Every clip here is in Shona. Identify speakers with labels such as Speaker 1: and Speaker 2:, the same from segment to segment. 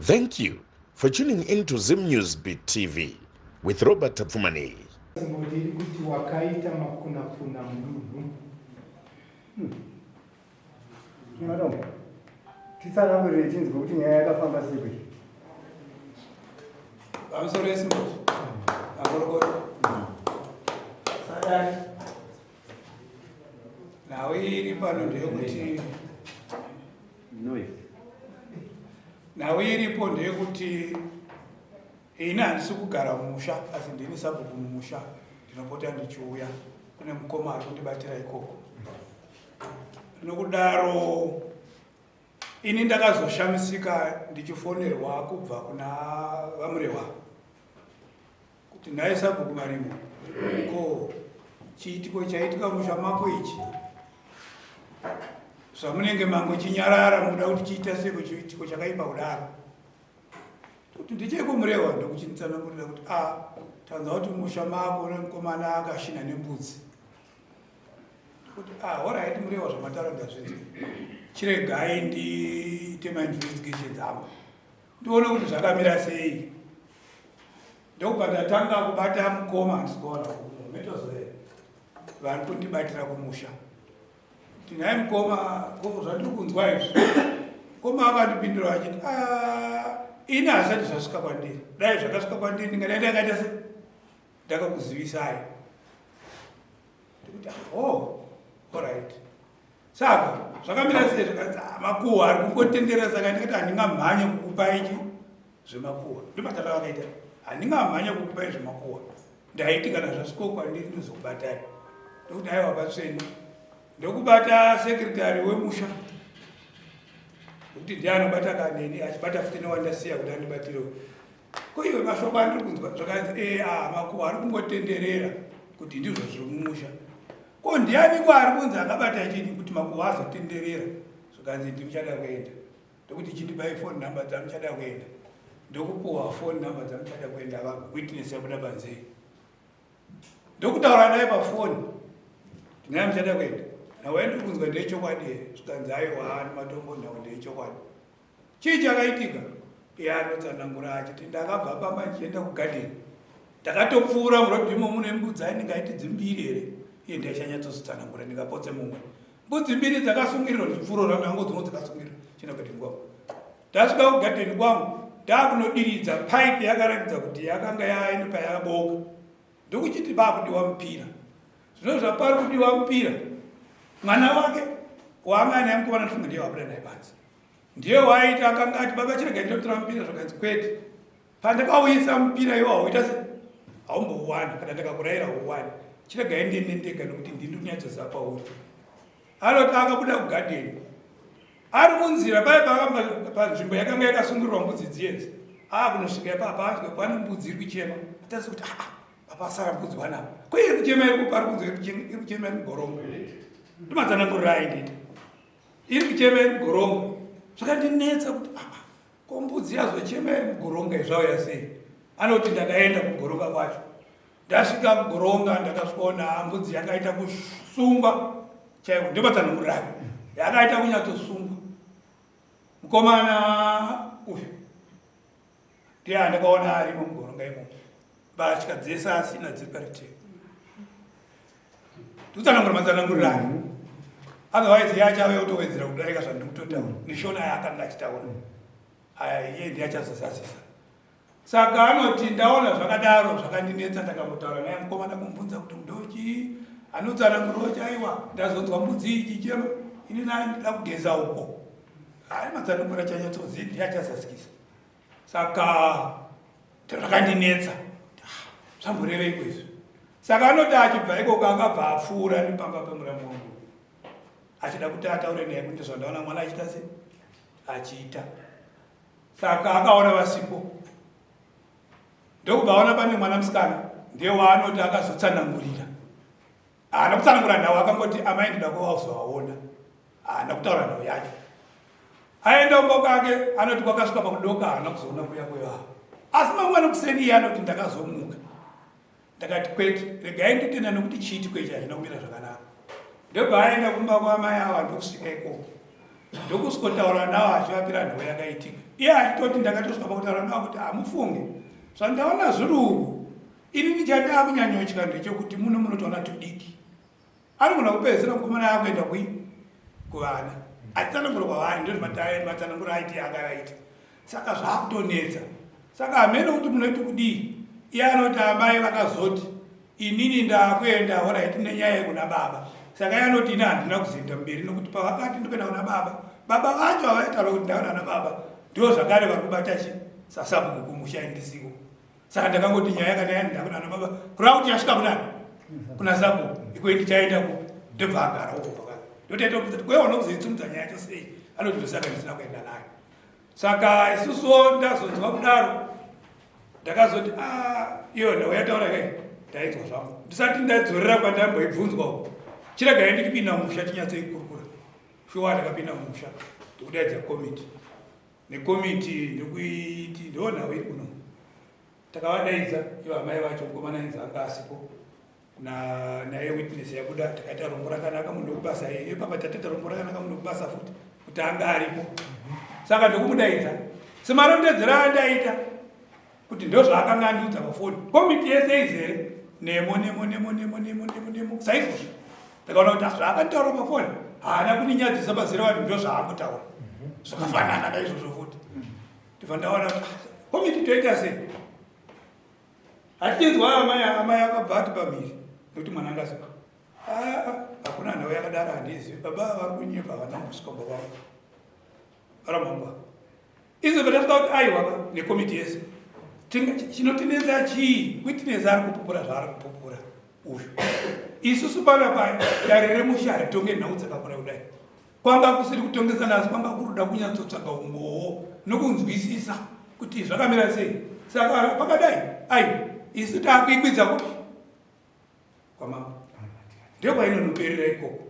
Speaker 1: Thank you for tuning in to Zim News Beat TV with Robert Tapfumaneyi.
Speaker 2: Simboti iri kuti wakaita makunakuna mudunhu.
Speaker 3: Nyamatombo, titsanangurire tinzwe kuti nyaya yakafamba sei kuyi.
Speaker 4: Pamusoro yesimboti. Makorokota. Sadai. Nhau iri pano ndeyekuti
Speaker 3: Noise.
Speaker 4: Nhau iripo ndeyekuti ini handisi kugara mumusha asi ndini sabhuku mumusha ndinopota ndichiuya kune mukoma ari kundibatira ikoko nokudaro ini ndakazoshamisika ndichifonerwa kubva kuna vamurewa kuti nhai sabhuku marimo ko chiitiko chaitika musha mako ichi zvamunenge mangochinyarara muda kuti chiita seko chiitiko chakaipa kudaro kuti ndichekumurewa ndokuchinditsanangurira kuti a ah, tanzwa kuti musha mako nemukomana akashina nembudzi kuti ah horaiti murewa zvamataura ndazvinzwa chiregai ndiite mainvestigations angu ndione kuti zvakamira sei ndokubva ndatanga kubata mukoma handisikuona metozoe vari kundibatira kumusha kuti nhai mukoma ko zvandiri kunzwa izvi mukoma akandipindura achiti ah, ini hazvisati zvasvika kwandiri dai zvakasvika kwandiri ndingadai ndakaita se ndakakuzivisai ndikuti ah, oh orit saka zvakamira sei zvakanzi ah, makuhwa ari kungotenderera saka ndikati handingamhanye kukupa ichi zvemakuhwa ndomatata vakaita handingamhanye kukupai zvemakuhwa ndaiti kana zvasviko kwandiri ndozokubatai ndokuti aiwa patsvene ndokubata sekretary wemusha nekuti ndiye anobata kaneni achibata futi newandasiya kuti andibatirewo ko iwe mashoko andiri kunzwa zvakanzi e a makuhwa ari kungotenderera kuti ndizvo zviri mumusha ko ndiani ko ari kunzi akabata chini kuti makuhwa azotenderera zvikanzi ndimuchada kuenda ndokuti chindipai phone number dzamuchada kuenda ndokupuwa phone number dzamuchada kuenda witness yabuda panze ndokutaura naye pafoni ndinaye muchada kuenda nhau yandiri kunzwa ndeyechokwadi here zvikanzi aiwa nematombo nhau ndeyechokwadi Chii chakaitika? Iye anotsanangura achiti ndakabva pamba ndichienda kugadheni ndakatopfuura murodhi imomo mune mbudzi ai ndingaiti dzimbiri here iye ndiachanyatsozitsanangura ndingapotse mumwe mbudzi mbiri dzakasungirirwa ndichipfuura nango dzimwe dzakasungirirwa chienda kugadheni kwangu ndasvika kugadheni kwangu ndakunodiridza paipi yakaratidza kuti yakanga yaine payakaboka ndokuchiti pakudiwa mupira zvino zvapari kudiwa mupira mwana wake waanga anaye mukomana ndifunga ndiye wabuda naye panze ndiye waaiti akanga ati baba chirega ndinotora mupira zvakanzi kwete pandakauyisa mupira iwo hauita se haumbouwani kana ndakakurayira hauwani chiregai ndiende ndega nokuti ndini kunyatsoziva pauri anoti akabuda kugadheni ari munzira paye panzvimbo yakanga yakasungirirwa mbudzi dziyedzi akunosvika ipapa anzwe pane mbudzi iri kuchema atasi kuti aa apasara mbudzi wanapa ko iri kuchema iri kupari kunzwa iri kuchema iri mugorongo ndomatsanangurira aindiita iri kuchema iri mugoronga zvakandinetsa kuti aa ah, ko mbudzi yazochema iri mugoronga izvauya sei anoti ndakaenda kugoronga kwacho ndasvika kugoronga ndakasvikaona mbudzi yakaita kusungwa chaiko ndomatsanangurira yakaita kunyatsosungwa mukomana uyu ndiye andakaona arimo mugoronga imomo mbatya dzese asina dziri parutivi ndikutsanangura matsananguriro ayo otherwise iye achave otowedzera kudarika zvandiri kutotaura neshona yaakanga achitaura aya iye ndiye achazozadzisa saka anoti ndaona zvakadaro zvakandinetsa ndakambotaura naye mukomana kumubvunza kuti ndochii anotsanangurawo chaiwa ndazonzwa mbudzi ichichema ini naye ndida kugeza uko hayi matsanangura chanyatsozivi ndiye achazasikisa saka zvakandinetsa zvamboreveiko izvi saka anoti achibva ikoko akabva apfuura nepamba pemuramu wangu achida kuti ataure naye kuti zvandaona mwana achiita se achiita saka akaona vasipo ndokubva aona pane mwana musikana ndiye waanoti akazotsanangurira Haana kutsanangura nhau akangoti amai ndoda kuvazovaona. Haana kutaura nhau yacho. Aenda kumba kwake anoti kwakasvika pakudoka haana kuzoona kuya kwevanhu. Asi mangwana kuseni iye anoti ndakazomuka. Ndakati kwete regai nditenda nokuti chiitiko ichi hachina kumira zvakanaka. Ndobva aenda kumba kwamai ava ndokusvika ikoko. Ndokusvikotaura nawo achivapira nhau yakaitika. Iye achitoti ndakatosvika pakutaura nawo kuti hamufunge zvandaona zviri uku. Inini chandaa kunyanyotya ndechekuti muno munotoona tudiki. Anogona kupedzisira mukomana akuenda kui kuvana achitsanangura kwavari ndozvimatsanangura aiti akavaita. Saka zvakutonetsa. Saka hameno kuti munoiti kudii. Iye anoti amai vakazoti inini ndakuenda horait nenyaya yekuna baba. Saka iye anoti ini handina kuzoenda mberi nokuti pavakati ndikuenda kuna baba, baba vacho havaitaura kuti ndaona ana baba ndo zvakare vari kubata chi sasabhuku kumusha indisiwo. Saka ndakangoti nyaya kana yaenda kuna ana baba kureva kuti yasvika kunani kuna sabhuku iko ndichaenda kupi ndobva agara uko pakati ndotaita kuti kweona kuzoitsumudza nyaya yacho sei anoti ndosaka ndisina kuenda nayo. Saka isusuwo ndazonzwa kudaro ndakazoti ah, iyo nhau yataura kai ndainzwa zvangu ndisati ndadzorera kwandamboibvunzwa uko chiregai ndichipinda musha tinyatsoikurukura shuwa ndakapinda musha ndikudaidza komiti nekomiti ndikuiti ndo nhau iri kuno takavadaidza ivo amai vacho mukomana ainzi anga asipo na naye witness yabuda takaita rombo rakanaka munhu wekubasa iye papa tataita rombo rakanaka munhu wekubasa futi kuti anga aripo saka ndokumudaidza semarondedzero andaita kuti ndozvaakanga andiudza pafoni komiti yese izere nemo nemo nemo nemo nemo nemo nemo saizvozvo ndakaona kuti zvaakanditaura pafoni haana kundinyadzisa pazere vanhu ndozvaakutaura zvakafanana naizvozvo futi ndibva ndaona kuti ah, komiti toita sei Hatichinzwa amai amai akabva ati pamhiri nekuti mwana anga asipo. Ah, ah, hakuna nhau yakadaro handizivi. Baba vari kunyepa havana kusvika kumba kwavo. Varamangwa. Izvo patasvika kuti aiwa ka nekomiti yese. Chinotinetsa chii? Witness ari kupupura zvaari kupupura uyu. Isusu panapa dare remusha haritonge nhau dzakakura kudai. Kwanga kusiri kutongesana asi kwanga kuri kuda kunyatsotsvaga umbowo nokunzwisisa kuti zvakamira sei. Saka pakadai aiwa isu takuikwidza kupi kwamambo ndokwainonoperera ikoko.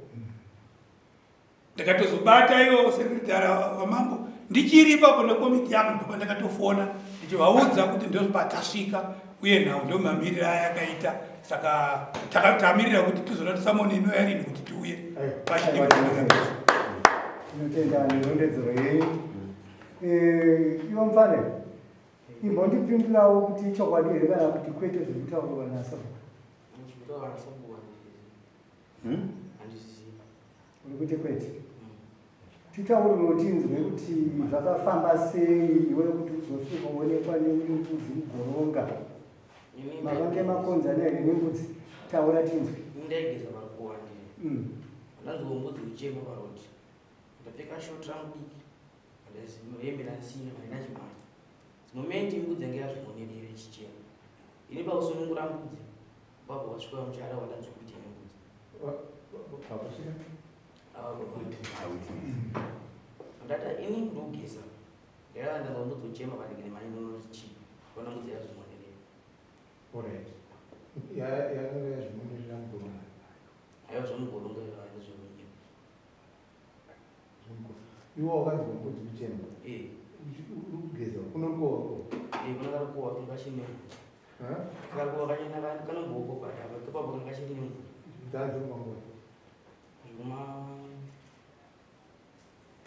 Speaker 4: Ndakatozobata ivo sekretari wamambo ndichiri ipapo nekomiti yangu ndopandakatofona ndichivaudza kuti ndopatasvika uye nhau ndomamiriro ayakaita saka takatamirira kuti tizoda tisamoni inouya rini kuti tiuye
Speaker 3: tinotenda nerondedzero yenyu eh, ivo mfane imbondipindurawo kuti ichokwadi here kana kuti kwete zviri kutaurwa nasabhuku hmm? Uri kuti kwete? Titaurirewo tinzwe kuti zvakafamba sei iwe kuti uzosvika uonekwa nembudzi mugoronga. Makange makonzana here nembudzi? Taura tinzwe.
Speaker 5: Ndaigeza parukowa ndiri. Ndanzwa mbudzi kuchema parodi. Ndapfeka short rangu diki. Hembe ndasina mandina chimhanya. Moment mbudzi yange yazvimonerera ichichema. Ini pakusunungura mbudzi Baba wasvika muchara wadanzwa kuita nembudzi.
Speaker 2: Pakusvika?
Speaker 5: Ndata ini ndogeza. Ndaiva ndanzwa mbudzi kuchema but mhani ndinoti chii. Ona mbudzi yazvimonerera.
Speaker 2: Alright. Yakanga yazvimonerera mugoronga.
Speaker 5: Aiwa zvemugoronga izvo handizvekunyeba.
Speaker 2: Iwe wakanzwa mbudzi kuchema.
Speaker 5: Eh.
Speaker 2: Uri kugeza kunorukowa ko?
Speaker 5: Eh, kuna karukowa kachine mvura. Karukowa kachine kanomboko but apa ipapo kanga kachine mvura.
Speaker 2: Dzanzi mangwana.
Speaker 5: Zvuma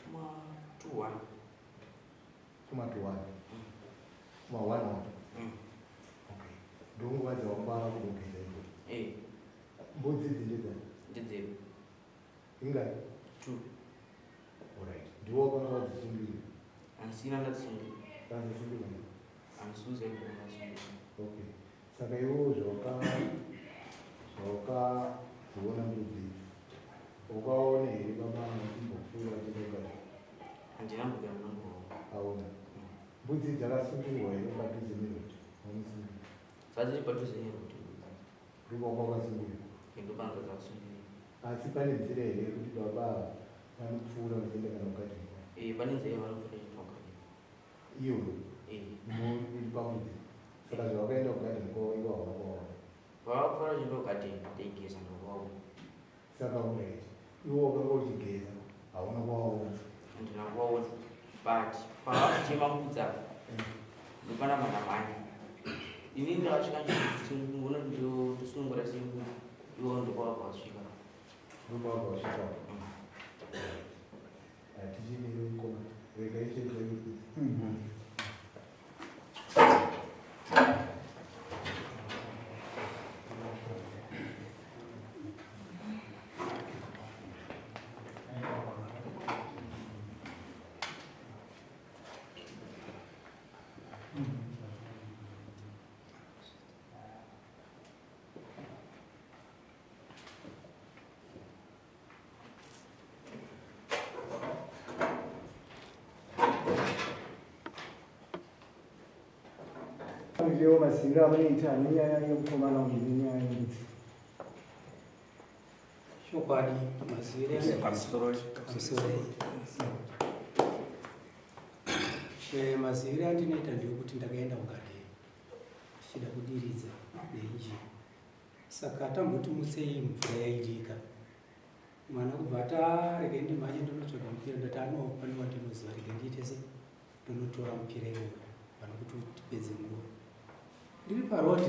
Speaker 5: kuma 21.
Speaker 2: Kuma 21. Kuma 1 1. Okay. Ndonguva dzawanga kugeza iwe.
Speaker 5: Eh.
Speaker 2: Mbudzi idzi ndedzani?
Speaker 5: Ndedzedu.
Speaker 2: Ingani?
Speaker 5: Two.
Speaker 2: Alright. Ndiwo wakanga wadzisungira?
Speaker 5: Handisina ndadzisungira.
Speaker 2: Dzandzisungira?
Speaker 5: Handisuze ndadzisungira.
Speaker 2: Okay. Saka iwewo zvawaka zvawakadziona mbudzi idzi wakaona here baba vachimbopfuura vachienda
Speaker 5: Handina mbudzi yandinongoona.
Speaker 2: Aona. Mbudzi dzakasungirwa here padhuze neroad? Vamusungira.
Speaker 5: Dzadziri padhuze neroad.
Speaker 2: Ndipo kwakasungira.
Speaker 5: Ndopanga dzakasungira.
Speaker 2: Asi pane nzira here yekuti baba ava vanopfuura vachienda kana kugadheni kwavo?
Speaker 5: Eh, pane nzira yavanopfuura vachienda kugadheni.
Speaker 2: Iyoyo?
Speaker 5: Eh.
Speaker 2: Iri pambudzi. Saka zvavakaenda kugadheni kwavo ivo havana kuvaona.
Speaker 5: Pavakapfuura vachienda kugadheni ndaigeza ndokuvaona.
Speaker 2: Saka alright. Iwe wakanga uchigeza hauna kuvaona.
Speaker 5: Handina kuvaona. But pavakuchema mbudzi apa ndopana manamhanya. Ini ndakasvika ndichisunungura ndosunungura sei mbudzi. Iwo ndokwabva wasvika.
Speaker 2: Ndokwabva wasvika. Hatichimiri mukoma. Regai chete kupisa.
Speaker 3: Leo maziviro amunoita nenyaya yemukomana uyu nenyaya yembudzi.
Speaker 6: Chokwadi maziviro pamusoroi. Maziviro andinoita ndeyekuti ndakaenda kugadheni ndichida kudiridza neinjini. Saka tamboti mutsei mvura yairika. Mwana kubva ati ah, regai ndimhanye ndonotsvaga mupira ndati ano pane wandinoziva regai ndiite se ndonotora mupira iwoyo pane kuti tipedze nguva. Ndiri paroad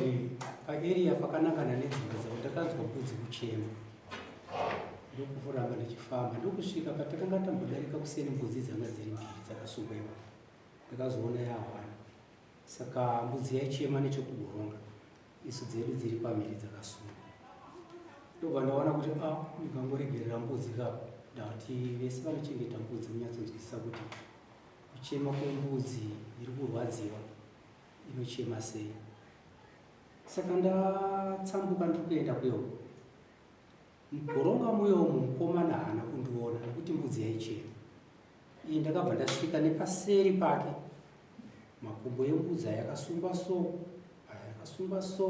Speaker 6: paarea pakanangana nedzimba dzavo ndakanzwa mbudzi kuchema ndokuramba ndichifamba ndokusvika patakanga tambodarika kuseni mbudzi dzanga dziri mbiri dzakasungwa ipapo ndakazoona yahwana saka mbudzi yaichema nechekugoronga isu dzedu dziri pamhiri dzakasungwa ndobva ndaona kuti a ah, ndingangoregerera mbudzi ka ndati vese vanochengeta mbudzi munyatsonzwisisa kuti kuchema kwembudzi iri kurwadziwa inochema sei saka ndatsambuka ndiri kuenda kuyo mugoronga muyomo mukomana haana kundiona nekuti mbudzi yaichema iyi ndakabva ndasvika nepaseri pake makumbo embudzi ayakasungwa so ayakasungwa so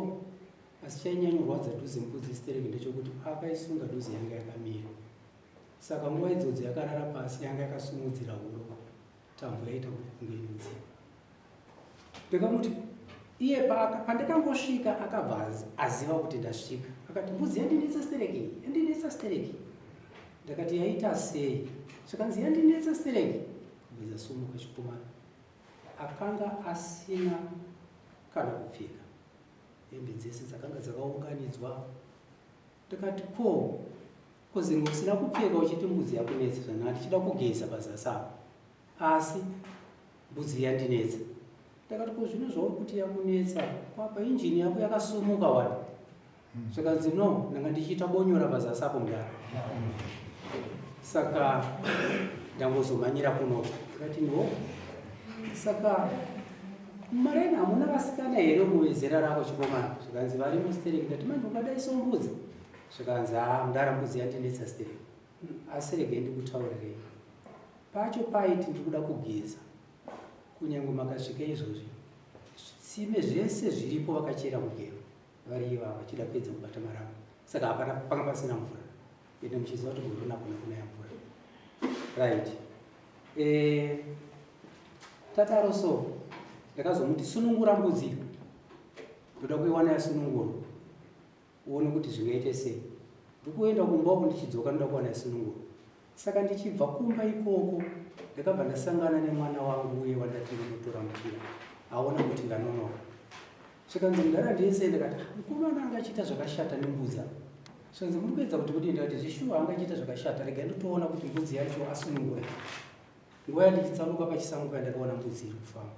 Speaker 6: asi chainyanyorwadza dhuze mbudzi stereki ndechekuti paakaisunga dhuze yanga yakamira saka nguva idzodzo yakarara pasi yanga yakasumudzira huro tambo yaita kunge inodzipa ndikamuti iye pandakangosvika akabva aziva kuti ndasvika akati mbudzi yandinetsa stereki yandinetsa stereki ndakati yaita sei zvikanzi yandinetsa stereki mbudzi asumuka chikomana akanga asina kana kupfeka hembe dzese dzakanga dzakaunganidzwa ndikati ko kuzinge usina kupfeka uchiti mbudzi yakunetsa zvanaa ndichida kugeza pazasi apo asi mbudzi yandinetsa ndakati ko zvino zvauri kuti yakunetsa kwapa injini yako yakasumuka wani zvikanzi no ndanga ndichiita bonyora pazasi apo mudaro saka ndangozomhanyira kuno ndikati no saka mumaraini hamuna vasikana here muvezera rako chikomana zvikanzi varimo stereki ndati manje ukadai sombudzi zvikanzi haa mudara mbudzi yandinetsa stereki asi regai ndikutaurirei pacho paiti ndiri kuda kugeza kunyange makasvika izvozvi zvitsime zvese zviripo vakachera mugero vari ivava vachida kuedza kubata maramba saka hapana panga pasina mvura ende muchiziva kuti gore nakona kunaya mvura right e, tadaro so ndakazomuti sunungura mbudzi ndoda kuiwana yasunungurwa uone kuti zvingaite sei ndikuenda kumba uku ndichidzoka ndoda kuwana yasunungurwa saka ndichibva kumba ikoko ndakabva ndasangana nemwana wangu uye wandati ndinotora mupira aona kuti ndanonoka zvikanzi mudhara ndese ndakati ah, mukomana anga achiita zvakashata nembudzi apa zvikanzi muri kuedza kuti kudii ndakati zveshuwa anga achiita zvakashata rega ndotoona kuti mbudzi yacho asunungura nguva yandichitsamuka pachisango paya ndakaona mbudzi iri kufamba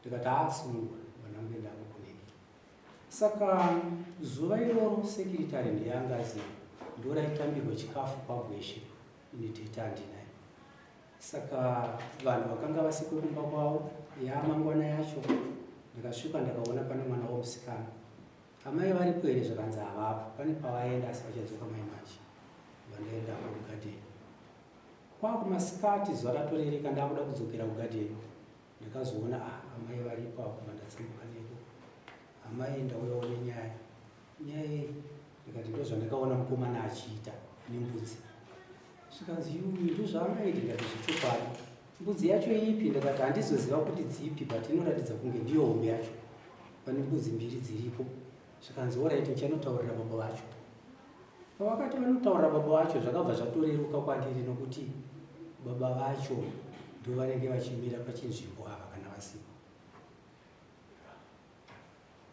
Speaker 6: ndikati aasunungura vanangu enda kunenge Saka zuva iroro sekiritari ndeyanga aziva ndoraitambirwa chikafu kwaGweshe ini tete handinaye. Saka vanhu vakanga vasiko kumba kwavo yamangwana yacho ndakasvika ndakaona pane mwana womusikana. Amai varipo here zvakanzi havapo pane pavaenda asi vachadzoka mai manje. Vandaendako kugadheni. Kwakumasikati zuva ratorereka ndakuda kudzokera kugadheni. Ndakazoona ah, amai varipo apo vandatsambuka nepo. Amai ndauyawo nenyaya. Nyaya yei? Ndikati ndozvandakaona mukomana achiita nembudzi. Zvikanzi yuyu ndozvaangaite ndikati zvechokwadi. Mbudzi yacho ipi? Ndikati handizoziva kuti dzipi but inoratidza kunge ndiyo hombe yacho. Pane mbudzi mbiri dziripo. Zvikanzi oraiti ndichanotaurira baba vacho. Pavakati vanotaurira baba vacho zvakabva zvatoreruka kwandiri nokuti baba vacho ndovanenge vachimira pachinzvimbo ava kana vasipo.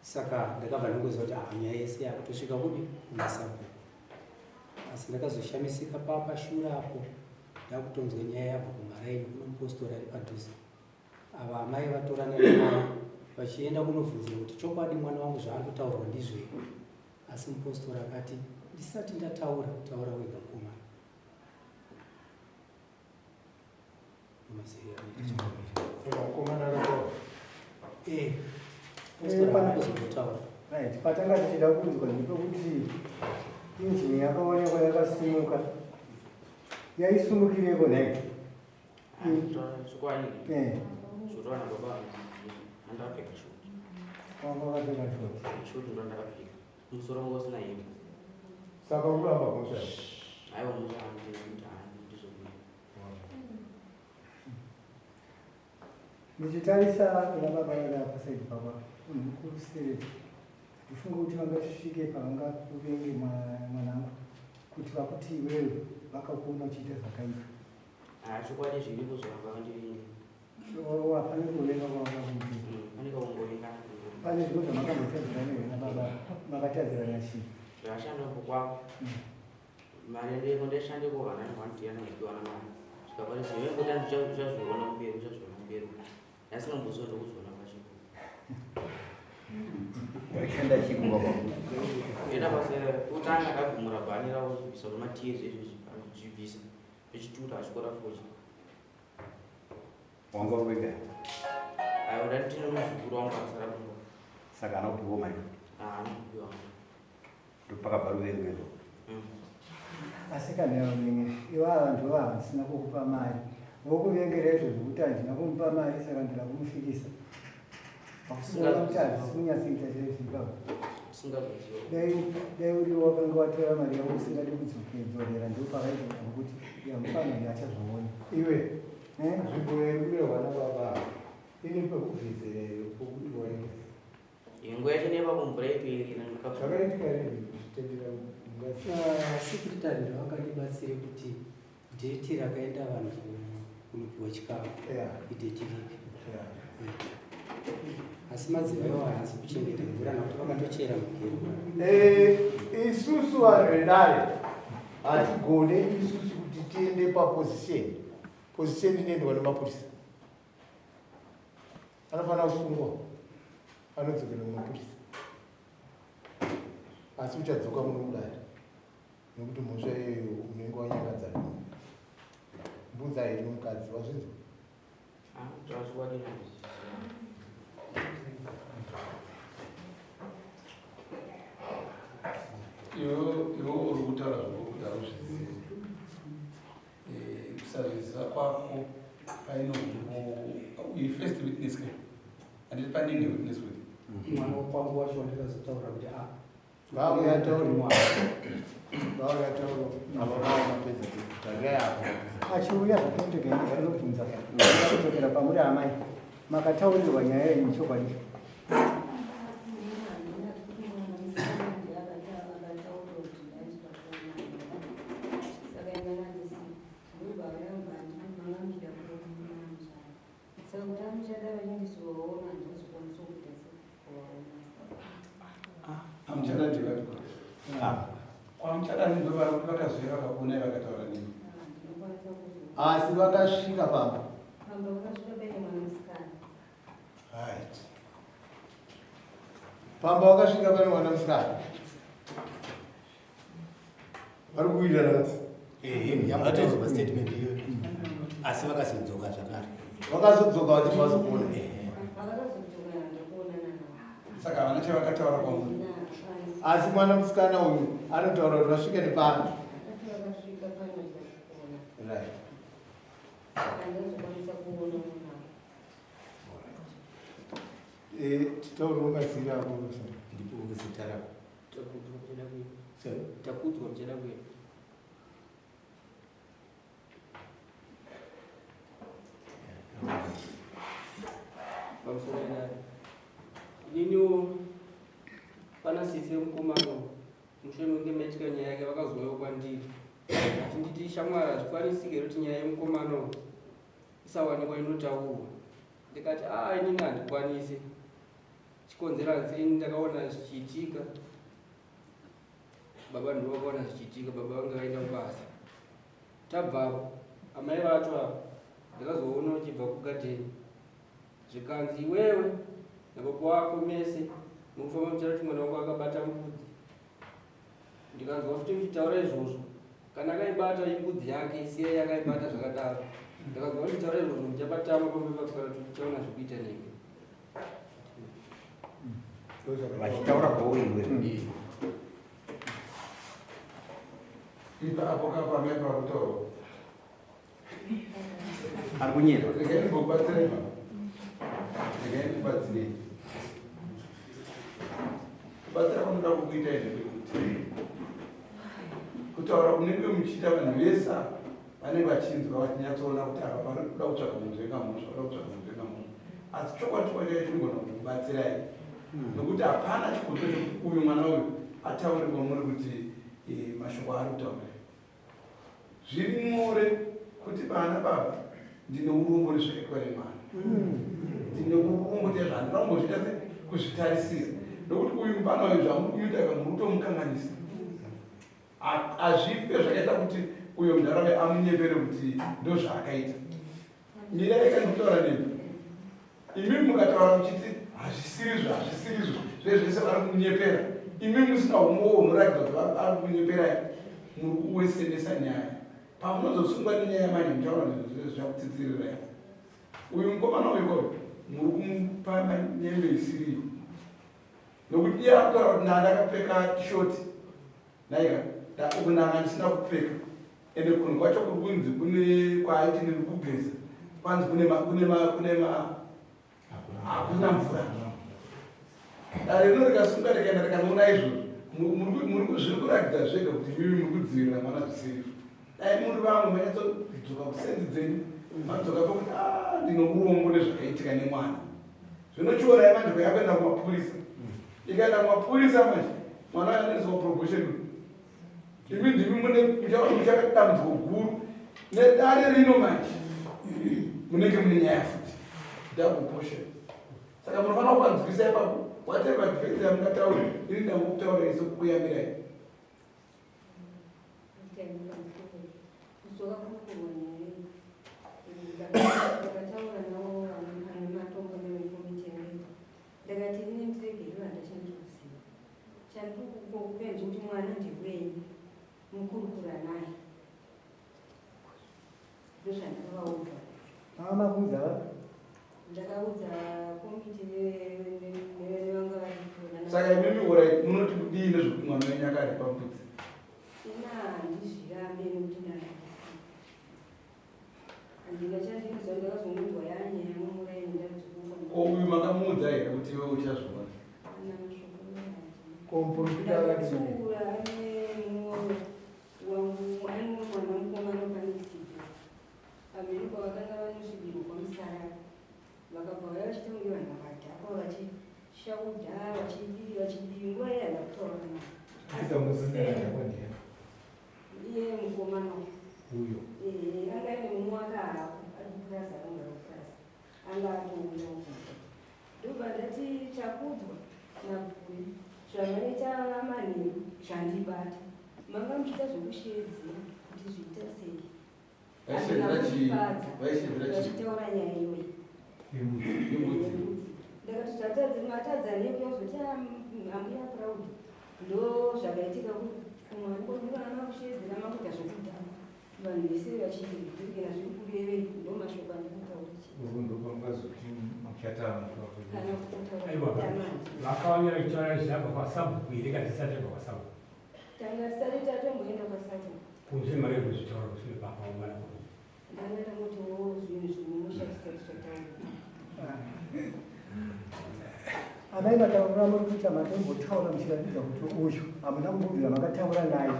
Speaker 6: Saka ndakabva ndongoziva kuti ah, nyaya yese yakutosvika kupi kumasabhuku. Asi ndakazoshamisika papashure apo. Ndakutonzwa nyaya yabva kumaraini kuno mupostori ari padhuze. Ava amai vatorana nemwana vachienda kunobvunzira kuti chokwadi mwana wangu zvaari kutaurwa ndizvo here. Asi mupostori akati ndisati ndataura taura wega mukomana. Maziviro anoita chakamira.
Speaker 2: Saka mukomana akataura.
Speaker 6: Eh, mupostori haana kuzombotaura.
Speaker 3: Right, patanga tichida kunzwa ndepekuti injini yakaonekwa yakasimuka. Yaisumukireko nhai?
Speaker 5: Chokwadi.
Speaker 3: Eh.
Speaker 5: Zvotaura nababa vangu. Andakapfeka shoti.
Speaker 3: Wanga wakapfeka shoti.
Speaker 5: Shoti ndo ndakapfeka. Musoro wangu usina hembe.
Speaker 2: Saka uramba mhosva here?
Speaker 5: Aiwa mhosva handiti handizvo.
Speaker 3: Ndichitarisa kuna baba vada pasaidi papa, munhu mukuru stereki. Ndifunge kuti vangasvike pavangakuvenge mwanangu kuti vakuti iwewe vakakuona uchiita zvakaipa.
Speaker 5: Ah, chokwadi zviripo zvavanga vandivinge.
Speaker 3: Oh, hapana kuvenga kwavakakuita.
Speaker 5: Pane kakungovengana.
Speaker 3: Pane zvimwe zvamakambotadzirana here nababa? Makatadzirana chii?
Speaker 5: Zvakashanda kwako. Mari ndeko ndashande ko vana vanotiyana kupiwana mari. Zvikaparisa iwe ngoti uchazviona kumberi uchazviona kumberi. Ndasingamboziva ndokuzviona pacho.
Speaker 7: Waishanda chii kumba kwako?
Speaker 5: Enda basa kutanga ndagumura bhani ravo zvibvisa zvematiye zvezvi zvibvisa. Zvichitura achikora foji.
Speaker 7: Wanga uri wega?
Speaker 5: Aiwa ndandine muzukuru wangu akasara kumba.
Speaker 7: Saka haana kupiwa mari?
Speaker 5: Haana kupiwa.
Speaker 7: Ndopakabva ruvengo irwo.
Speaker 3: Asi kana iwe ivava vanhu vava vasina kukupa mari vokuvengera izvo zvekuti handina kumupa mari saka ndoda kumufikisa. Unoona kuti hazvisi kunyatsoita chaizvo ipapo.
Speaker 5: Usingazoziva.
Speaker 3: Dai uri wakanga watora mari yako usingadi kudzokera ndipo pakaita kuti yamufana uyu achazviona.
Speaker 2: Iwe,
Speaker 3: Eh?
Speaker 2: nzvimbo yekurehwa nababa ava ine pekugezera here pokuti waita?
Speaker 5: Nguva yacho nepapo mvura itoerera ndikabva.
Speaker 2: Zvakaitika rini kuzvitendera mungazi?
Speaker 6: Ah, secretary ndovangandibatsire kuti dheti rakaenda vanhu kunopiwa chikafu idheti ripi. Asi madzimai iwayo haasi kuchengeta mvura nekuti vakatochera mugero.
Speaker 2: Isusu vanhu vedare hatigone isusu kuti tiende paposition. Position inoendwa nemapurisa. Anofanira kusungwa anodzokera kumapurisa. Asi uchadzoka muno mudare nekuti mhosva iyoyo unenge wanyangadza munhu. Mbudzi haidi mukadzi, wazvinzwa?
Speaker 8: Iwe uri kutaura zvokuti hauzvizivi. Kusazviziva kwako painozvo you first witness ke handiti panine witness with
Speaker 6: Mwana wekwangu wacho wandikazotaura kuti a
Speaker 2: Vauya tauro. Vauya tauro. Ava vava mapedza tarirai apo.
Speaker 3: Achiuya zvakaendeka ndinobvunza kudzokera pamuri amai makataurirwa nyaya iyi chokwadi.
Speaker 8: Amuchada ndivati kwamuchada ndo vakazouya vakakuonai vakataura nemi.
Speaker 2: Asi vakasvika pamba. Right. Pamba vakasvika pane mwana musikana. Vari kuwirirana.
Speaker 7: Yamataurwa pastatement iyoyo. Asi vakazodzoka zvakare.
Speaker 2: Vakazodzoka vachibva vazokuona.
Speaker 8: Saka havana chavakataura kwamuri.
Speaker 2: Asi mwana musikana uyu anotaura kuti vasvike nepano. Right. Titauriwo mazira ako.
Speaker 7: Ndipo zita rako.
Speaker 5: Takudzwa muchada kuenda.
Speaker 2: Sorry?
Speaker 5: Takudzwa muchada kuenda.
Speaker 9: Pamusoro pedare. Ininiwo pana sisi vemukomana mushure mekunge maitika nyaya yake vakazouyawo kwandiri vachinditi shamwari hazvikwanisiki here kuti nyaya yemukomana isawanikwa inotaurwa. Ndikati a inini handikwanisi. Chikonzero handisi ini ndakaona zvichiitika. Baba ndivo vakaona zvichiitika, baba vanga vaenda kubasa. Tabvapo. Amai vacho ava ndakazoona uchibva kugadheni zvikanzi iwewe nababa wako mese mukufamba muchara kuti mwana wako akabata mbudzi. Ndikanzwa futi muchitaura izvozvo kana akaibata imbudzi yake siyai akaibata zvakadaro. Ndakanzwa muchitaura izvozvo muchabatama pamwe pakana kuti tichaona zvekuita nemi.
Speaker 7: Vachitaura kwauri iwe.
Speaker 8: Ipa apo kapa amai pakutaura.
Speaker 7: Ari kunyera.
Speaker 8: Regai ndimbokubatsirai baba. Regai ndikubatsirei. Kubatsira kwanoda kukuita izvi kwekuti kutaura kunenge muchiita vanhu vese ava vanenge vachinzwa vachinyatsoona kuti ava vari kuda kutsvaga munzvenga mhosva, kuda kutsvaga munzvenga mhosva. Asi chokwadi chokwadi chaicho chinogona kukubatsirai nokuti hapana chikonzero chekuti uyu mwana uyu ataure kwamuri kuti eh, mashoko aari kutaura Zviri nyore kuti vana baba ndine urombo nezvakaitwa nemwana. Ndine urombo chaizvo handina kumbozviita se kuzvitarisira nokuti uyu mufana uyu zvamuri kumuita ka muri kutomukanganisa. Hazvife zvakaita kuti uyo munharaunda amunyepere kuti ndozvaakaita. Mirai kani kutaura nemi. Imi mukataura muchiti hazvisirizvo hazvisirizvo zvezvese vari kunyepera. Imi musina umwe unoratidza kuti vari kunyeperai muri kuwesenesa nyaya. Pamunozosungwa nenyaya manje muchaona zvinhu zvese zvichakutsitsirirai. Uyu mukomana uyu koyo muri kumupa manyembe isiriyo. Nokuti iye akutaura kuti ndakapfeka shoti. Naika uku ndanga ndisina kupfeka. Ende kunhu kwacho kuri kunzi kune kwaaiti ndiri kugeza kwanzi kune ma, kune ma, kune ma hakuna mvura. Dare rino rikasunga rikaenda rikanoona izvozvo zviri kuratidza zvega kuti imimi muri kudzivirira mwana zvisiri. Dai muri vamwe manyatsodzoka kusenzi dzenyu madzoka pokuti ah, ndine urombo nezvakaitika nemwana. Zvino chiorai manje kwayakuenda kumapurisa. Ikaenda kumapurisa manje mwana anoiswa probation. Imi ndimi mune muchava dambudziko guru nedare rino manje munenge mune nyaya futi double portion. Saka munofanira kupanzwisa ipapo whatever defense yamungataura ini ndangokutaura sokukuyamirai.
Speaker 10: Ndakati ini ndiregerere handachandikuziva. Chandiri kukupai ndechekuti mwana ndewenyu mukurukura naye. Ndozvandakavaudza.
Speaker 3: Mama makuudza vapi?
Speaker 10: Ndakaudza komiti nevanga varipo.
Speaker 8: Saka imimi orit munoti kudii nezvekuti mwana wenyu akaripa mbudzi?
Speaker 10: Ina handizvirambe nekuti ndanga Handina chandinoziva ndakazongonzwa yanyaya mumuraini ndadzoka.
Speaker 8: Ko uyu makamuudza here kuti iwe uchazviona?
Speaker 10: Handina mashoko
Speaker 2: Ko muprofita akati kudii?
Speaker 10: Ndakatsiura ane mwoyo wangu ane mwana mukomana panext door. Pamberi pavakanga vanosvikirwa kwamusarara. Vakabva vauya vachiita kunge vanhu vakadhakwa vachishaudha vachidii vachidii nguva iye handina kutaura navo.
Speaker 2: Kuita murume akadhakwa ndiani?
Speaker 10: Iye mukomana
Speaker 2: uyo.
Speaker 10: Eh, anga aine mumwe wake haako ari kupurazi anogara kupurazi anga atouya kumusha ndobva ndati chakudzwa nabhuyi zvamaita manheru zvandibata manga muchiita zvekusheedzera kuti zviita sei
Speaker 8: Vaishedzera chii? Vaishedzera chii?
Speaker 10: Vachitaura nyaya iyoyi.
Speaker 8: Yembudzi.
Speaker 10: Ndakati zvatadzi matadza nei kuzoti ambuya proud ndo zvakaitika kumwana kondivana makusheedzera makuita zvekudhakwa vanhu vese vachidhirikira zviri kurevei ndo mashoko andikutaura chete.
Speaker 2: Uku ndokwamukazoti muchatama
Speaker 10: Kana kutaura
Speaker 11: Aiwa, vakauya vachitaura zvabva kwasabhuku here kana tisati tabva kwasabhuku?
Speaker 10: Tanga tisati tatomboenda kwasabhuku.
Speaker 11: Kunze mari yekuzvitaura kusure pakaungana kuno.
Speaker 10: Ndanga tangotiwo zvinhu zvemumusha tisati tataura.
Speaker 3: Amai mataurira muri kuita matombotaura muchiratidza kuti uyu hamuna kumbobvira makataura naye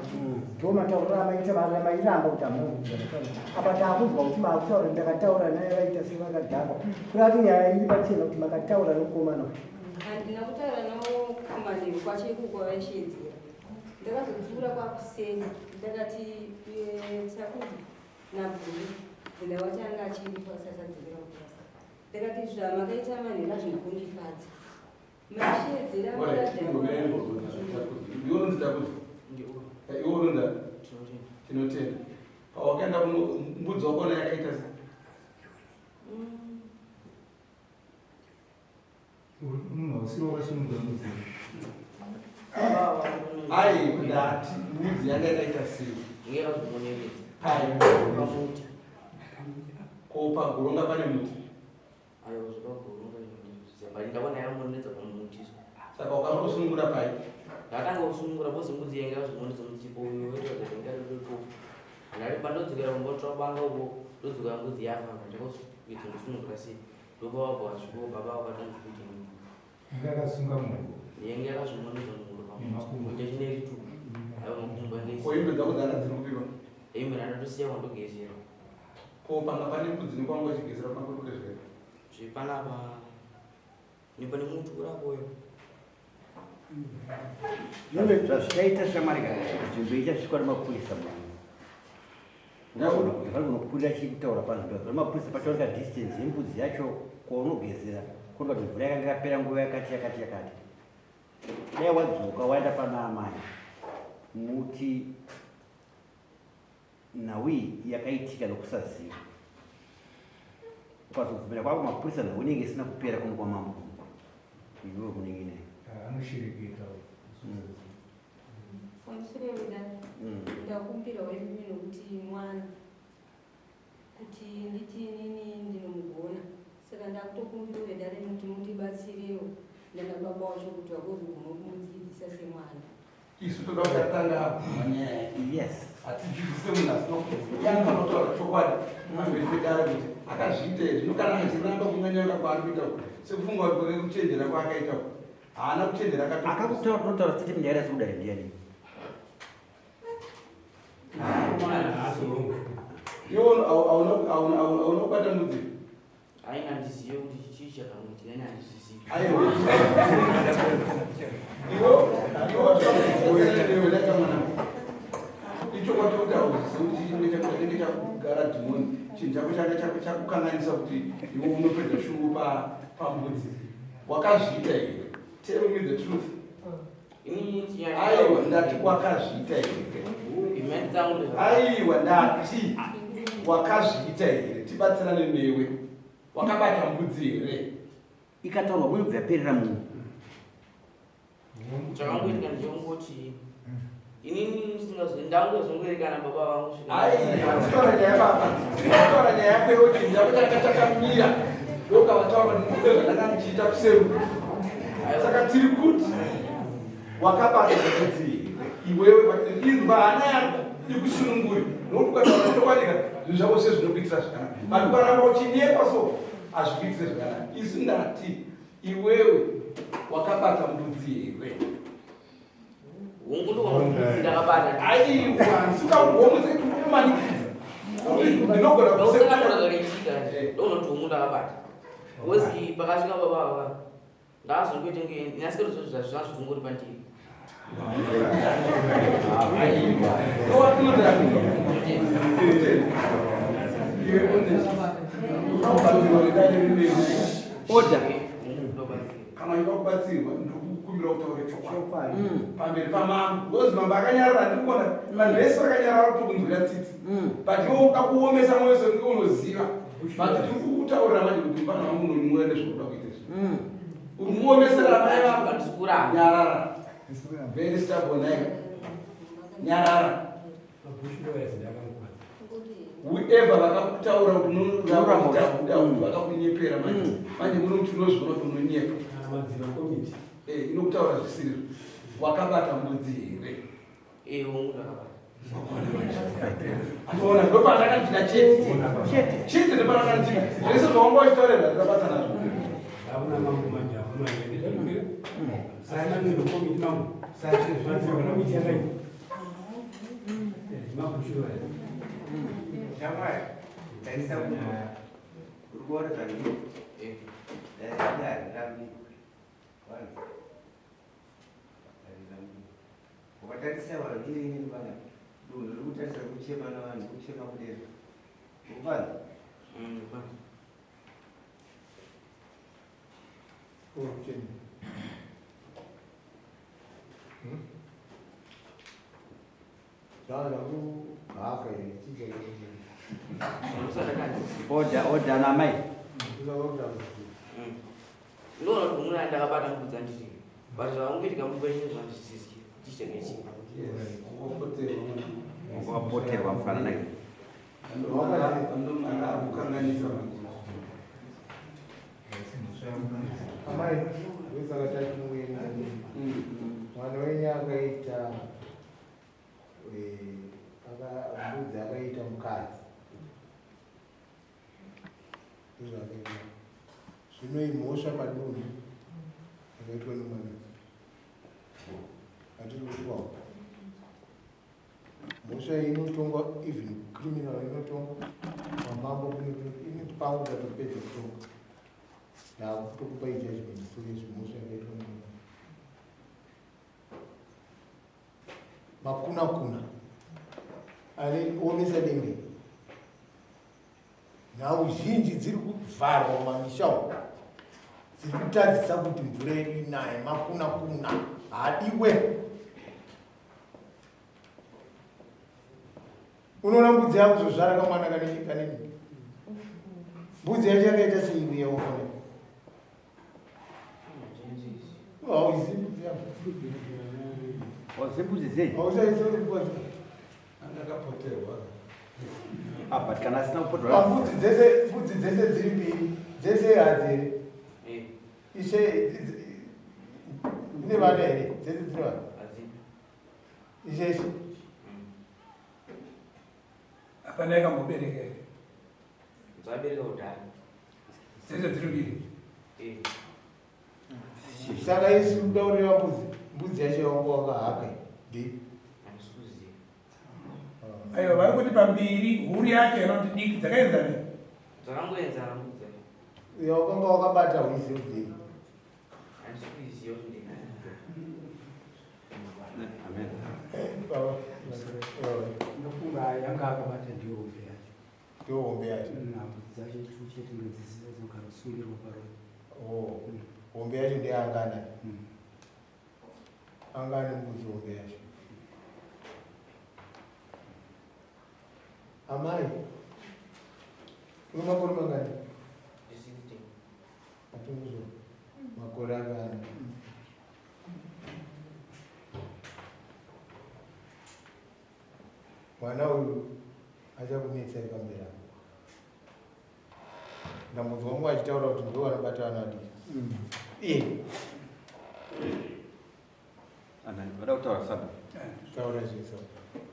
Speaker 3: ndo mataurira amaita mairamba kuti hamuna kumbobvira mataura apa taakunzwa kuti maakutaura ndakataura naye vaita sevakadhakwa kureva kuti nyaya iri pachena kuti makataura nomukomana uyu
Speaker 10: Handina kutaura navo kumanheru kwacho iko kwavaishedzera. Ndakazotsiura kwakuseni ndakati eh, Takudzwa naBhuri Bhula wacho anga achiripo asati adzokera kubasa. Ndakati zvamakaita manheru hazvina kundifadza. Maishedzera
Speaker 8: Alright,
Speaker 10: makadhakwa.
Speaker 8: Iwe unonzi Takudzwa?
Speaker 5: Ndiwo.
Speaker 8: Iwe unonzi
Speaker 5: Tinotenda.
Speaker 8: Tinotenda. Pawakaenda kuno mbudzi wakaona yakaita sei?
Speaker 2: Munhu hausiri wakasununga mbudzi.
Speaker 8: Ai, ndati mbudzi yanga yakaita sei?
Speaker 5: Ngeyakazvimoneredza.
Speaker 8: Pai.
Speaker 5: Pamuti.
Speaker 8: Ko pagoronga pane muti?
Speaker 5: Aiwa zvepagoronga ndizviziva. But ndakaona yakamoneredza pamuti.
Speaker 8: Saka wakatosunungura pai?
Speaker 5: Ndakatanga kusunungura because mbudzi yanga yakazvimoneredza mutsipo uyo waita kuti ndanga ndiri Ndari pandodzokera kumba kutora banga uko ndodzokera mbudzi yafa apa ndakazoedza kusunungura sei. Ndopa wabva wasvika baba vakatonzi kuti
Speaker 2: Yanga yakasunga muhuro.
Speaker 5: Yanga yakazvimoneredza muhuro pamuti.
Speaker 2: Nemakumbo.
Speaker 5: Kuita chineri tu. Aiwa makumbo yanga
Speaker 8: Ko hembe dzako dzanga dziri kupiwa?
Speaker 5: Hembe ndatosiya kwandogezera.
Speaker 8: Ko panga pane mbudzi nekwanga uchigezera panga kuri zve?
Speaker 5: Zvepanapa nepane muti urapoyo.
Speaker 7: Zvazvichaita shamwari kana nzvimbo ichasvikwa nemapurisa munhu. Vari kunokurira chikutaura panzvimbo nemapurisa pachaoneka distance yembudzi yacho kwaunogezera kuoneka kuti mvura yakanga yapera nguva yakati yakati yakati. Dai wadzoka waenda pana amai muti nhau iyi yakaitika nokusaziva. Ukazobvumira kwako mapurisa nhau inenge isina kupera kuno kwamambo iwewe kunenge naye.
Speaker 2: Anoshereketa.
Speaker 10: Pamusoro wedare ndakumbirawo imi nokuti mwana kuti nditi inini ndinomugona saka ndakutokumbirawo wedare kuti mundibatsirewo nana baba wacho kuti vagozogona kumudzidzisa semwana.
Speaker 8: Isu toda kutanga manyaya.
Speaker 7: Yes.
Speaker 8: Hatidzidzise munhu asina kudzidzisa. Anofanira kutaura chokwadi pamberi pedare kuti akazviita izvi. Zvino kana achiramba kunganyanga kwaari kuita uku, sekufunga kuti kwake kuchenjera kwaakaita uku. Haana kuchenjera akatopusa.
Speaker 7: Akakutaura unotaura statement yaari asi kudare ndiani?
Speaker 8: Iwe hauna kubata mbudzi?
Speaker 5: Aina handizive kuti chii chakamuitika ini handizvizivi.
Speaker 8: Aiwa. Iwe iwe mwana. Ichokwadi kuti hauzivi kuti chinenge chako chakugara dhimoni chinhu chako changa chakukanganisa kuti iwe unopedza shungu pambudzi. Wakazviita here? Tell me the truth.
Speaker 5: Inini
Speaker 8: Aiwa, ndati wakazviita here?
Speaker 5: Imani dzangu
Speaker 8: Aiwa, ndati wakazviita here? Tibatsirane newe. Wakabata mbudzi here?
Speaker 7: Ikataurwa munobva yaperera munhu.
Speaker 5: Chakangoitika ndechekungoti inini ndangozongoerekana baba vangu
Speaker 8: Ai, hatitaura nyaya baba. Tinotaura nyaya yako iwe chinhu chako changa chakamira. Ndokavataura kuti ndizvo zvandanga ndichiita kuseru. Saka tiri kuti wakabata mbudzi here? Iwewe inzwa hana yako ikusunungure. Nokuti ukataura chokwadi ka zvinhu zvako zvese zvinokuitira zvakanaka. But ukaramba uchinyepa so hazvikuitire zvakanaka. Isu ndati iwewe wakabata mbudzi here?
Speaker 5: Hongu ndombudzi ndakabata.
Speaker 8: Aiwa, sikaugomuse kumanikidza. Ndinogona
Speaker 5: Ndosakataura zvakaitika ndonoti hongu ndakabata. Because pakasvika baba ava ndakazongoita nge ndinasike kuti zvazvo zvingori pandiri.
Speaker 7: Order.
Speaker 8: Kana uchida kubatsirwa ndikukumbira kutaura chokwadi pamberi pamambo because mambo akanyarara ndiri kuona vanhu vese vakanyarara kutokunzwira tsitsi but iwe uda kuomesa mwoyo sekunge unoziva but tiri kukutaurira manje kuti mufana wangu unonyura nezvaunoda kuita izvi uri kuomesera mai vako nyarara very stubborn aika nyarara whoever vakakutaura kuti unoda vakakunyepera manje manje muno kuti unozviona kuti unonyepa inokutaura zvisizvo wakabata mbudzi here
Speaker 5: Eh, hongu ndakabata.
Speaker 8: Atoona ndopandakandida chete chete ndopandakandida zvese zvawanga uchitaurira ndakabata nazvo
Speaker 11: Hakuna mambo manje hakuna Sasa ndio komiti mambo. Sasa komiti yakaita. Makushura.
Speaker 7: Shamwari, tarisa kuti uri kuona zvandiri. Harirambi. Wanza. Harirambi. Ukatarisa vanhu iri vana dunhu riri kutarisa kuchema navanhu kuchema kudera. Upanza.
Speaker 5: Upanza.
Speaker 2: Kuchema. Wakahaka here chii chakaita?
Speaker 7: Order, order namai.
Speaker 5: Ndinoona kuti muna ndakabata mbudzi anditi. But zvakangoitika mukweshe zvandisisi. Chichenge chii.
Speaker 7: Wakapoterwa mfana naye.
Speaker 8: Kukanganisa manje.
Speaker 2: Amai, wesaka tati muende. Mwana wenyu akaita mbudzi akaita mukadzi. Ndozvaakaita. Zvino imhosva padunhu yakaitwa nemwana. Hatiri kutiwawo. Mhosva iyi inotongwa even criminal inotongwa mamambo ini pangu ndatopedza kutonga. Ndakutokupa judgment so yezvimhosva yakaitwa nemwana. Makuna kuna. Ane omesa dende. Nhau zhinji dziri kuvharwa mumamisha umu dziri kutadzisa kuti mvura yedu inaye. Makuna kuna haadiwe. Unoona mbudzi yakuzozvara kamwana kanini kanini. Mbudzi yacho yakaita sei uye waona? Hauizi mbudzi yako.
Speaker 7: Wazembudzi dzei?
Speaker 2: Hauchaisi uri mbudzi.
Speaker 8: Andakapoterwa.
Speaker 7: Ah, but kana asina kupoterwa.
Speaker 2: Pambudzi dzese, mbudzi dzese dziri mbiri, dzese hadzi here? Ishe dzine vana here? Dzese dzine vana? Ishe ishe.
Speaker 4: Hapana yakambobereka here?
Speaker 5: Dzabereka kudhara.
Speaker 4: Dzese dziri mbiri.
Speaker 2: Saka isu kuda kureva mbudzi, mbudzi yacho yawanga wakahaka ndi.
Speaker 4: Aiwa vari kuti pambiri huru yacho inoti diki dzakaenzana.
Speaker 5: Dzakangoenzana mbudzi dzacho.
Speaker 2: Yawakanga wakabata huizi kuti.
Speaker 5: Handisi kuiziva kuti ndei.
Speaker 7: Amen.
Speaker 2: Baba.
Speaker 11: Ndofunga yanga akabata ndiyo hombe yacho.
Speaker 2: Ndiyo hombe yacho.
Speaker 11: Mbudzi dzacho tu chete ndodziziva dzinogara kusungirwa parori.
Speaker 2: Oh, hombe yacho ndeyangana. Angane mbudzi hombe yacho. Amai, une makore mangani?
Speaker 5: 16.
Speaker 2: Atunguzwa makore akana. Mwana uyu achakunetsai pamberi apo. Ndambonzwa mumwe achitaura kuti ndiwo vanobata vana vadiki. Iye.
Speaker 7: Ana, vada kutaura sabu.
Speaker 2: Taura zvese.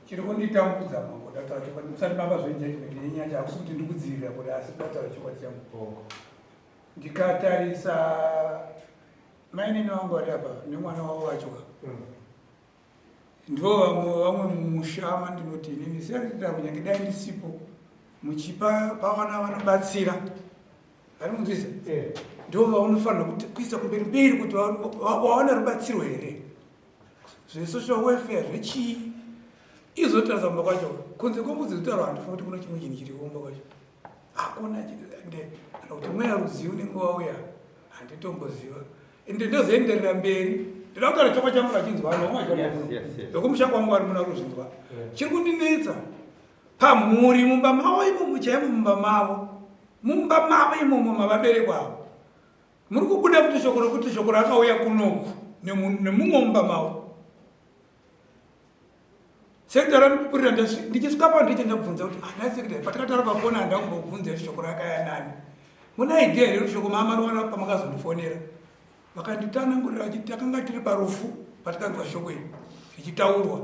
Speaker 4: Chiri kunditambudza mambo ndataura chokwadi musati mapa zvenjudgment yenyaya hakusi kuti ndikudzivirira kuti asi ndataura chokwadi changu. Ndikatarisa mainini vangu vari apa nemwana wavo vacho ka. Ndivo vamwe vamwe mumusha mandinoti inini siyatita kunyange dai ndisipo muchipa pawana vanobatsira vari kunzwisa ndivo vaunofanira kuisa kumberi mberi kuti wawana rubatsiro here zvesocial welfare zvechii izotarisa kumba kwacho kunze kwembudzi dzitaurwa handifungi kuti kuno chimwe chinhu chiri kumba kwacho hakuna ende kana kuti mweya ruzivi unenge wauya handitomboziva ende ndozoenderera mberi ndoda kutaura chokwa changu vachinzwa vanhu vekumusha kwangu vari muna kuzvinzwa chiri kundinetsa pamhuri mumba mavo imomo chaimo mumba mavo mumba mavo imomo mavaberekwa avo muri kubuda kuti shoko rokuti shoko rakauya kunoku nemumwe mumba mavo sekitari anopupurira ndichisvika pano ndiche ndabvunza kuti ana ah, sekitari patakataura pafoni handambobvunza kuti shoko rakaya nani muna idea here kuti shoko maamariwana pamakazondifonera vakanditanangurira vachiti takanga tiri parufu patikanzwa shoko iri richitaurwa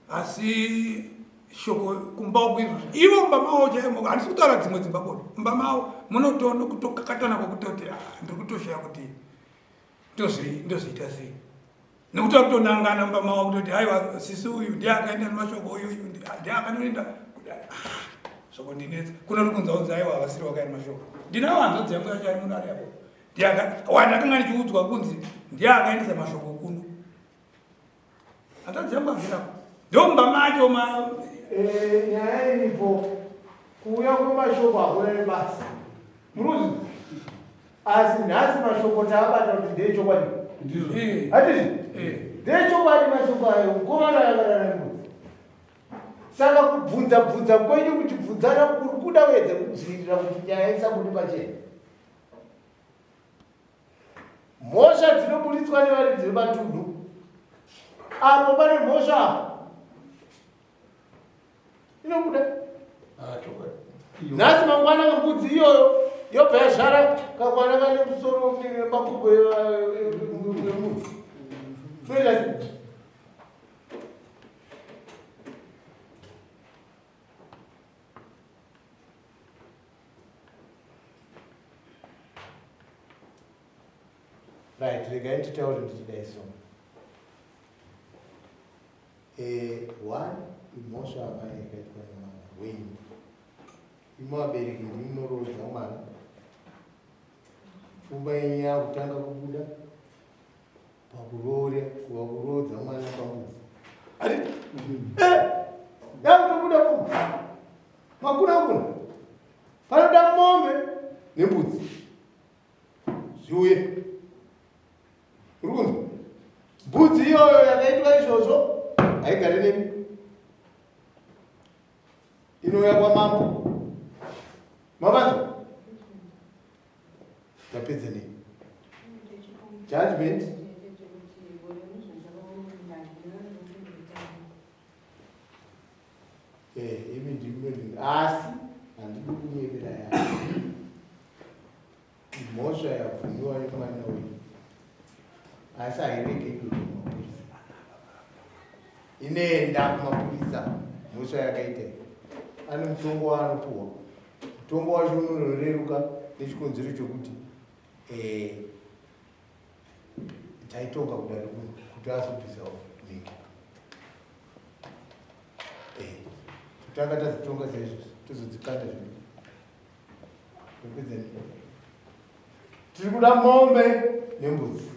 Speaker 4: asi shoko kumba uku izvozvo ivo mumba mavo chaimo handisi kutaura dzimwe dzimba bodo mumba mavo munotoona kutokakatana kwekutoti ah, ndiri kutoshaya kuti ndozviita sei nekuti vari kutonangana mumba mavo kutoti haiwa sisi uyu ndiye akaenda nemashoko uyu uyu ndiye akanoenda kudai ah, zvokondinetsa kuno ri kunza unzi aiwa havasiri vakaenda mashoko ndinawo hanzvadzi yangu yacho ari muno ari apo ndiye wandakanga ndichiudzwa kunzi ndiye akaendesa mashoko kuno Hanzvadzi yangu agerapo. Ndomba macho ma
Speaker 2: eh, nyaya iripo kuuya kwemashoko hakuna nebasa. Muruzi asi nhasi mashoko taabata kuti ndeechokwadi.
Speaker 4: Ndizvo.
Speaker 2: Hatizvi?
Speaker 4: Eh.
Speaker 2: Ndeechokwadi mashoko ayo mukomana yakadana nembudzi. Saka kubvunza bvunza kwenyu kuti bvunzana kuri kuda kuedza kudzivirira kuti nyaya isabude pachena. Mhosva dzinoburitswa nevaridzi vematunhu apo pane mhosva apo inobuda ah, nhasi mangwana mbudzi iyoyo yobva yazvara kamwana kane musoro nemakumbo emunhu toita sei? Right, regai nditaure ndichidai so. Eh, one imhosva amai yakaitwa nemwana wenyu. Imi vabereki ndimi munoroodza mwana. Pfungwa yenyu yakutanga kubuda pakuroora kuva kuroodza mwana pambudzi. Ati eh yakutobuda pfungwa. Makuna kuna. Panoda mombe nembudzi. Zviuye. Uri kunzwa? Mbudzi iyoyo yakaitwa izvozvo haigari nemi. Inouya kwamambo. Mavanzwa? Tapedza nei? Judgment. Eh, imi ndimi asi handidi kunyebera yako. Mhosva yabvumiwa nemwana uyu asi hairegedwi kumapurisa. Inoenda kumapurisa mhosva yakaita iyi. Ane mutongo waanopuhwa. Mutongo wacho unoreruka nechikonzero chokuti eh, taitonga kudare kuno kuti azobvisawo mhiko. Eh, totanga tadzitonga saizvozvo tozodzikanda zvino. Tiri kuda mombe nembudzi.